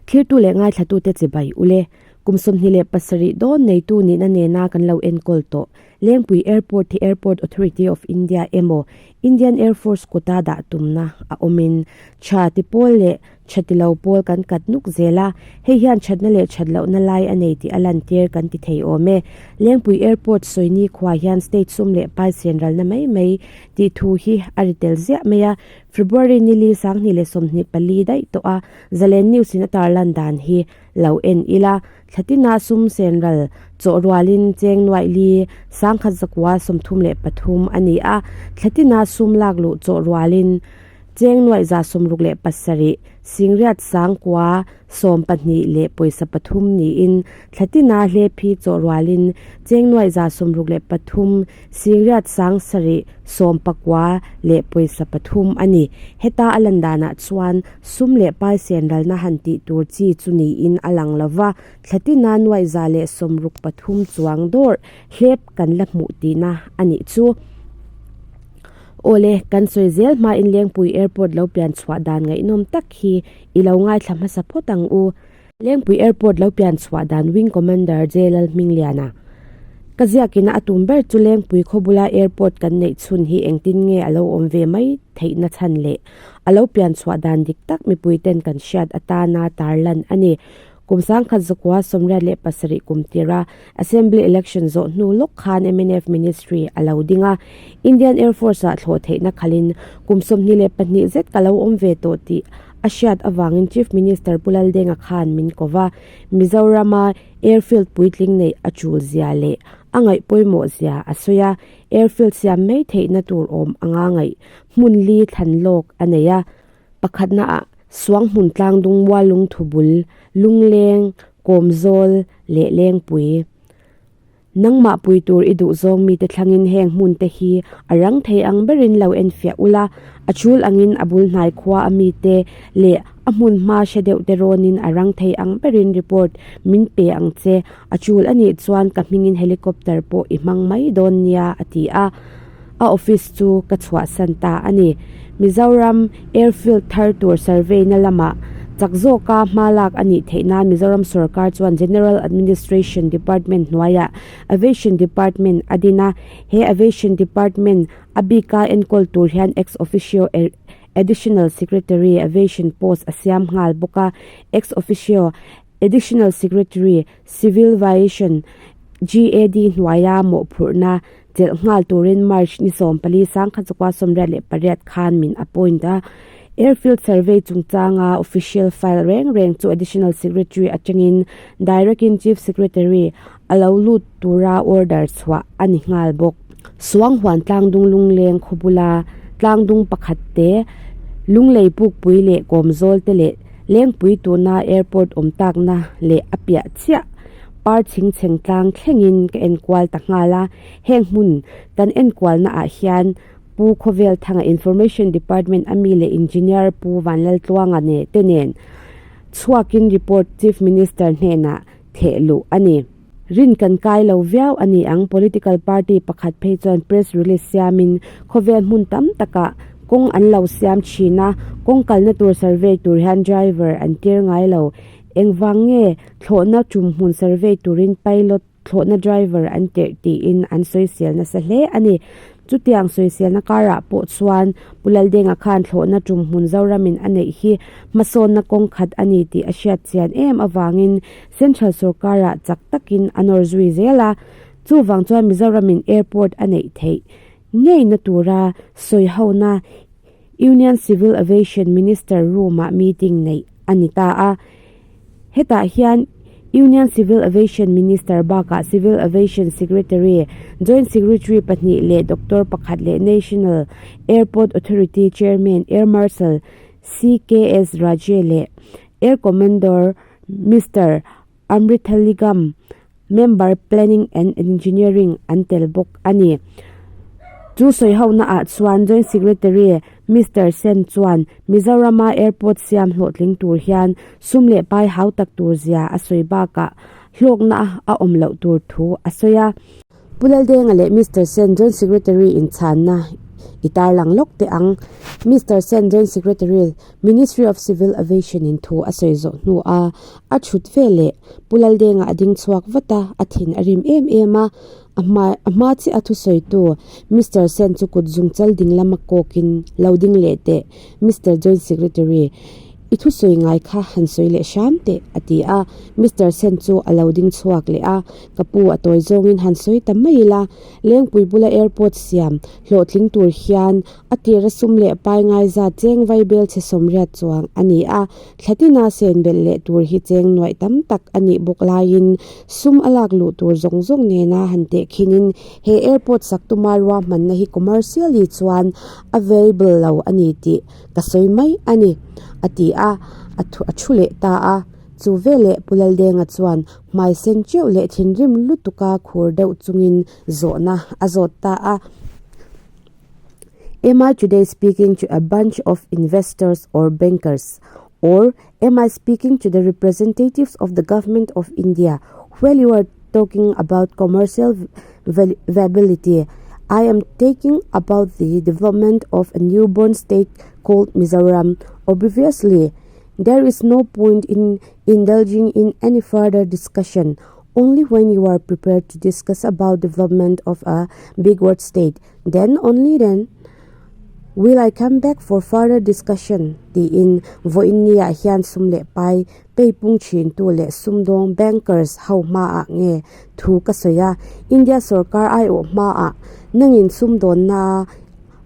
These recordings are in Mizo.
Thlirtu leh ngaithlatute chibai ule. Kum 27 dawn neitu nihna nena kan lo enkawl tawh. Lengpui Airport hi Airport Authority of India emaw Indian Air Force kuta dah tumna a awmin tha ti pawl leh tha ti lo pawl kan kat nuk zel a, hei hian thatna leh that lohna lai a nei tih a lantir kan ti thei awm e. Lengpui Airport sawi nikhua hian state sum leh pai sen ralna mai mai tih thu hi a ri tel ziah mai a, February nili 2024 daih tawh a, Zalen News in a tarlan dan hi lo en ila, Thlatina sum sen ral chawh rualin cheng nuaih li 1133 a ni a, thlatina sum lak luh chawh rualin cheng nuaih 67 singriat sangkua 12 leh pawisa pathum niin thlatina hlephi chawh rualin cheng nuaih 63 singriat sang sarih sawmpakua leh pawisa pathum a ni. Heta a lan danah chuan Sum leh pai sen ralna han tih tur chi chu niin a lang lo va, thlatina nuaih 163 chuang dawr hlep kan la hmuh tihna a nih chu. Awle, kan sawi zel hmain Lengpui Airport lo pian chhuah dan ngaihnawm tak hi i lo ngaithla hmasa phawt ang u. Lengpui Airport lo pian chhuah dan Wing Commander J Lalhmingliana Ka ziakina a tum ber chu Lengpui khaw bula airport kan neih chhun hi engtin nge a lo awm ve mai theihna chhan leh a lo pian chhuah dan dik tak mipui ten kan hriat atana tarlan a ni. Kum 1987 kum tira Assembly Election zawh hnu lawk khan mnf Ministry a lo ding a, Indian Air Force ah thlawh theihna khalin kum 22 zet ka lo awm ve tawh tih A hriat avangin Chief Minister Pu Laldenga khan min ko va, Mizorama airfield puitling neih a tul zia leh a ngaih pawimawh zia a sawi a, airfield siam mai theihna tur awm anga ngaih hmun li thlan lawk a nei a, pakhatnaah Suanghmun tlangdung Mualung Thubul, Lungleng, Kawmzawl leh Lengpui. Nangmah pui tur i duh zawng mite thlangin heng hmun te hi a rang thei ang berin lo enfiah ula, a chul angin a bul hnai khua a mite leh a hmun hma hre deuh te rawnin a rang thei ang berin report min pe ang che, a chul a nih chuan ka hmingin helicopter pawh i hmang mai dawn nia a ti a, a office chu ka chhuahsan ta a ni. Mizoram Airfield thar tur survey na lamah chak zawka hma lak a nih theih nan Mizoram sorkar chuan General Administration Department hnuaiah Aviation Department a din a, he Aviation Department a bika enkawl tur hian Ex-Officio Additional Secretary Aviation post a siam nghal bawk a, Ex-Officio Additional Secretary Civil Aviation GAD hnuaia mawhphurhna chelh nghal turin March ni 14 1988 khan min appoint a. Airfield survey chungchanga official file reng reng chu Additional Secretary atangin direct in Chief Secretary a lo lut tura order chhuah a ni nghal bawk. Suanghuan tlangdung lungleng khaw bula tlangdung pakhat te, Lunglei pukpui leh kawmzawl te leh Lengpui tuna airport awm takna leh a piah chiah par chhingchheng tlang thlengin ka enkual ta nghal a, heng hmun kan enkualna ah hian Pu Khawvel Thanga Information Department a mi leh Engineer Pu Vanlaltluanga ne te nen chhuakin report Chief Minister hnenah theh luh a ni. Rin kan kai lo viau a ni ang, political party pakhat phei chuan press release siamin khawvel hmun tam takah kawng an lo siam thin a, kawng kalna tur survey tur hian driver an tir ngai lo. Engvang nge thlawhna tum hmun survey turin pilot thlawhna driver an tirh tiin an sawisel nasa hle a ni. Chutiang sawiselna karah pawh chuan Pu Laldenga khan thlawhna tum hmun Zoramin a neih hi hmasawnna kawng khat a ni tih a hriat chian em avangin Central sorkarah chak takin a nawr zui zel a. Chuvang chuan Mizoramin airport a neih theih ngeina tura sawihona Union Civil Aviation Minister room-ah meeting neih a ni ta a. Hetah hian Union Civil Aviation Minister bakah Civil Aviation Secretary, Joint Secretary pahnih leh Doctor pakhat leh National Airport Authority Chairman Air Marshal CKS Raje leh Air Commodore Mister Amrithaligam, Member Planning and Engineering an tel bawk a ni. Chu sawi hona ah chuan Joint Secretary Mister Sen chuan Mizorama airport siam hlawhtling tur hian sum leh pai hau tak tur zia a sawi bakah hlawkna a awm loh tur thu a sawi a. Pu Laldenga leh Mister Sen Joint Secretary inchhanna. i tarlang lawk teh ang. Mister Sen, Joint Secretary, Ministry of Civil Aviation in thu a sawi zawh hnu a, a thut veleh Pu Laldenga a ding chhuak vat a, a thin a rim em em a, a hma a hma chiah a thusawitu Mister Sen chu kut zung chal ding lama kawkin lo ding leh teh Mister Joint Secretary i thusawi ngai kha han sawi leh hram teh a ti a, Mister Sen chu a lo ding chhuak leh a, ka pu a tawi zawngin han sawi ta mai ila, Lengpui bula airport siam hlawhtling tur hian a tira sum leh pai ngai zat cheng vai bel chhe sawmriat chuang a ni a, thlatina sen belh leh tur hi cheng nuaih tam tak a nih bawk laiin sum a lak luh tur zawng zawng nena han tehkhinin he airport sak tuma ruahmanna hi commercially chuan a viable lo a ni tih ka sawi mai a ni, a ti a, a thu leh ta a. Chu veleh Pu Laldenga chuan hmai sen teuh leh thinrim lutuka khur deuh chungin zawhna a zawt ta a. Am I today speaking to a bunch of investors or bankers? Or am I speaking to the representatives of the government of India? While you are talking about commercial viability, I am taking about the development of a newborn state called Mizoram. Obviously, there is no point in indulging in any further discussion. Only when you are prepared to discuss about development of a big word state, then only then will I come back for further discussion tiin vawiin niah hian sum leh pai peipung thintu leh sumdawng bankers ho hmaah nge thu ka sawi a, India sorkar aiawh hmaah nangin sumdawnna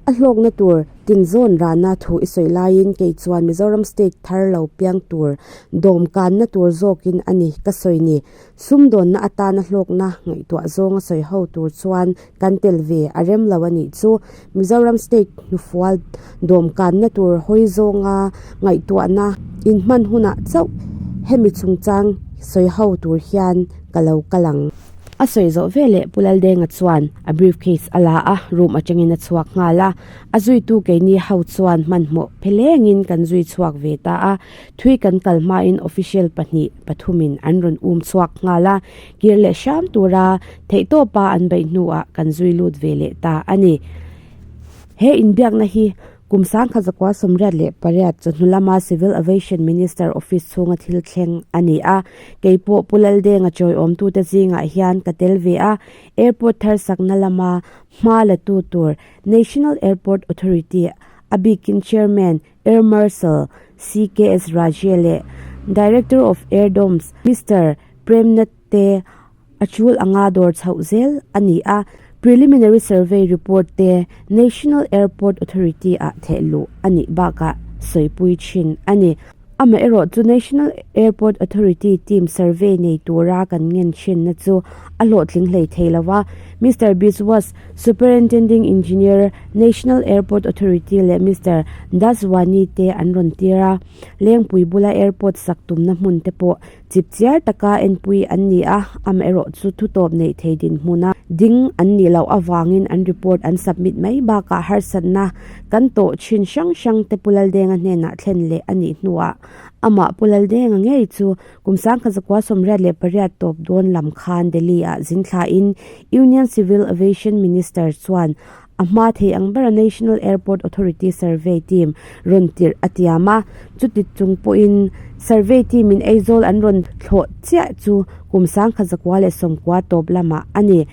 A hlawkna tur tinzawn rana thu i sawi laiin kei chuan Mizoram state thar lo piang tur dawm kanna tur zawkin a ni ka sawi ni. Sumdawnna atana hlawkna ngaihtuah zawnga sawi ho tur chuan kan tel ve a rem lo a nih chu. Mizoram state hnufual dawm kanna tur hawi zawnga ngaihtuahna inhman hunah chauh hemi chungchang sawi ho tur hian ka lo kal ang. A sawi zawh veleh Pu Laldenga chuan a briefcase a la a, room atangin a chhuak nghal a. A zuitu keini ho chuan hmanhmawh phelengin kan zui chhuak ve ta a. Thui kan kal hmain official pahnih pathumin an rawn um chhuak nghal a, kir leh hram tura theihtawpa an beih hnuah kan zui lut ve leh ta a ni. He inbiakna hi Kum sangkhat 1988 chawhnu lama Civil Aviation Minister Office chhunga thil thleng a ni a, kei pawh Pu Laldenga chawiawmtute zingah hian ka tel ve a, airport thar sakna lama hma la tu tur National Airport Authority a bikin Chairman Air Marshal CKS Raje leh Director of Airdomes Mister Premnath te A chul anga dawr chhoh zel a ni a, Preliminary Survey Report te National Airport Authority ah thehluh a nih bakah sawipui thin a ni. Amaherawh chu National Airport Authority team survey nei tura kan ngen thinna chu a hlawhtling hlei thei lo a, Mister Biswas, Superintending Engineer, National Airport Authority leh Mister Daswani te an rawn tir a, Lengpui bula airport sak tumna hmun te pawh Chipchiar taka enpui an ni a, amaherawh chu thutawp neih thei dinhmuna ding an nih loh avangin an report an submit mai bakah harsatna kan tawh thin hrang hrang te Pu Laldenga hnenah thlen leh a nih hnuah amah Pu Laldenga ngei chu kum 1988 tawp dawn lam khan Delhi-ah zin thlain Union Civil Aviation Minister chuan A hma thei ang bera National Airport Authority survey team rawn tirh a tiam a, chuti chung pawhin survey team in Aizawl an rawn thlawh chiah chu kum 1990 tawp lamah a ni.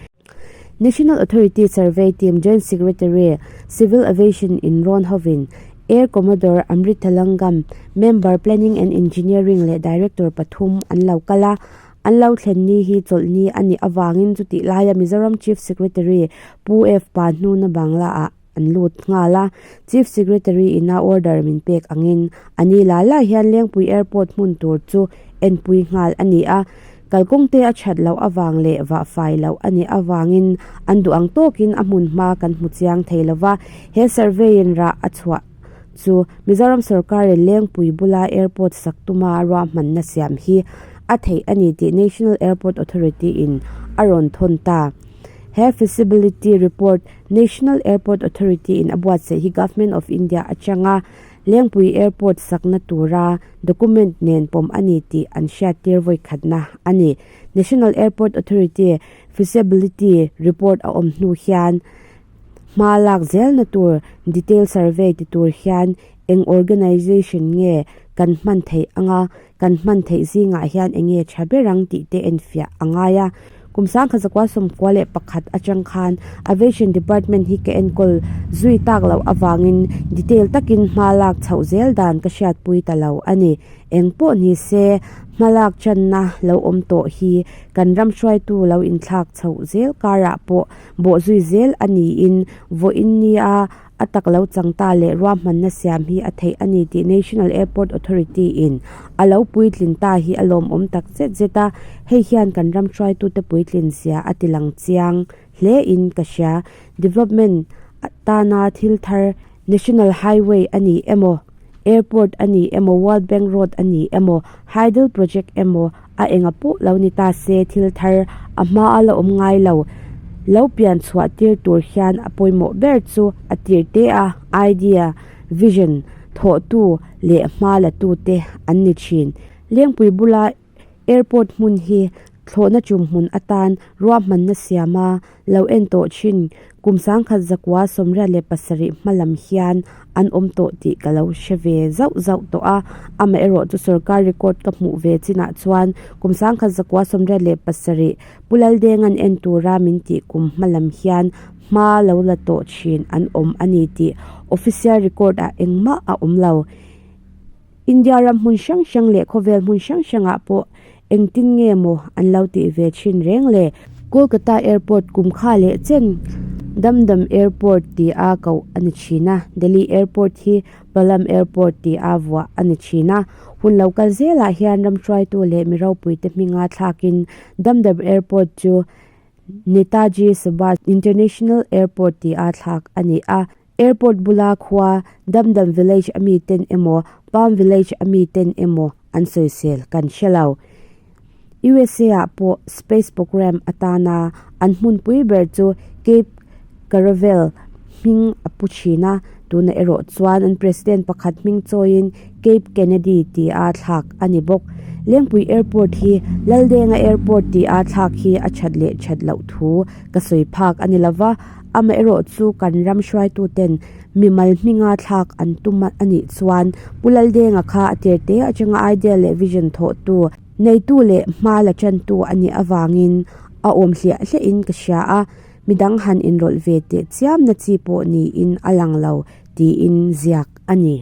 National Authority Survey Team Joint Secretary, Civil Aviation in rawn hovin Air Commodore Amrithalangam, Member, Planning and Engineering leh Director pathum an lo kal a, An lo thlen ni hi chawlhni a nih avangin chutih laia Mizoram Chief Secretary Pu F Pa hnuna Bangla ah an lut nghal a. Chief Secretary ina order min pek angin a ni la la hian Lengpui Airport hmun tur chu enpui nghal a ni a. Kalkawng te a that loh avang leh vah fai loh a nih avangin an duh ang tawkin a hmun hma kan hmu chiang thei lova. He survey in rah a chhuah chu Mizoram sorkarin Lengpui bula airport sak tuma ruahmanna siam hi a theih a ni tih National Airport Authority in a rawn thawn ta. He feasibility report National Airport Authority in a buatsaih hi Government of India atanga Lengpui Airport sakna tura document nen pawm a ni tih an hriattir vawikhatna a ni. National Airport Authority feasibility report a awm hnu hian. Hma lak zelna tur detail survey ti tur hian eng organisation nge kan hman theih anga kan hman theih zingah hian eng nge tha ber ang tih te enfiah a ngai a. Kum 1991 atang khan Aviation Department hi ka enkawl zui tak loh avangin detail takin hma lak chhoh zel dan ka hriatpui ta lo a ni. Eng pawh ni se hma lak channa lo awm tawh hi kan ram hruaitu lo inthlak chhoh zel karah pawh Bawhzui zel a niin vawiin nia a tak lo chang ta leh ruahmanna siam hi a theih a ni tih National Airport Authority in a lo puitlin ta hi a lawmawm tak zet zet a, hei hian kan ram hruaitute puitlin zia a tilang chiang hle in ka hria. Development tana thil thar National Highway a ni emaw, Airport a ni emaw, World Bank Road a ni emaw, Hydel Project emaw, a enga pawh lo ni ta se thil thar a hma a la awm ngai lo. Lo pian chhuah tir tur hian a pawimawh ber chu a tir te a idea, vision, thawhtu leh hma la tu te an ni thin. Lengpui bula Airport hmun hi thlawhna tum hmun atan ruahmanna siama lo en tawh thin kum 1987 hma lam hian an awm tawh tih ka lo hre ve zauh zauh tawh a, amaherawhchu sorkar record ka hmuh ve chinah chuan kum 1987 Pu Laldenga'n en tura min tih kum hma lam hian hma lo la tawh thin an awm a ni tih official record ah engmah a awm lo. India ram hmun hrang hrang leh khawvel hmun hrang hrangah pawh engtin nge maw an lo tih ve thin reng le? Kolkata Airport kum kha leh chen Dum Dum Airport tia koh a ni thin a, Delhi Airport hi Palam Airport tia vuah a ni thin a. Hun lo kal zelah hian ram hruaitu leh mi ropuite hminga thlakin Dum Dum Airport chu Netaji Subhash International Airport tia thlak a ni a. Airport bula khua Dum Dum Village a mi ten emaw Palm Village a mi ten emaw an sawisel kan hre lo. USA ah pawh space program atana an hmunpui ber chu Cape Caravel hming a pu thin a, tuna erawh chuan an president pakhat hming chawiin Cape Kennedy tia thlak a ni bawk. Lengpui Airport hi Laldenga Airport tia thlak hi a that leh that loh thu ka sawi phak a ni lova, Amaherawhchu kan ram hruaituten mimal hminga thlak an tum a nih chuan Pu Laldenga kha a tirte atanga idea leh vision thawhtu, neitu leh hma la tantu a nih avangin a awm hliah hliahin ka hria a, midang han inrawlh ve teh chiamna chi pawh niin a lang lo tiin ziak a ni.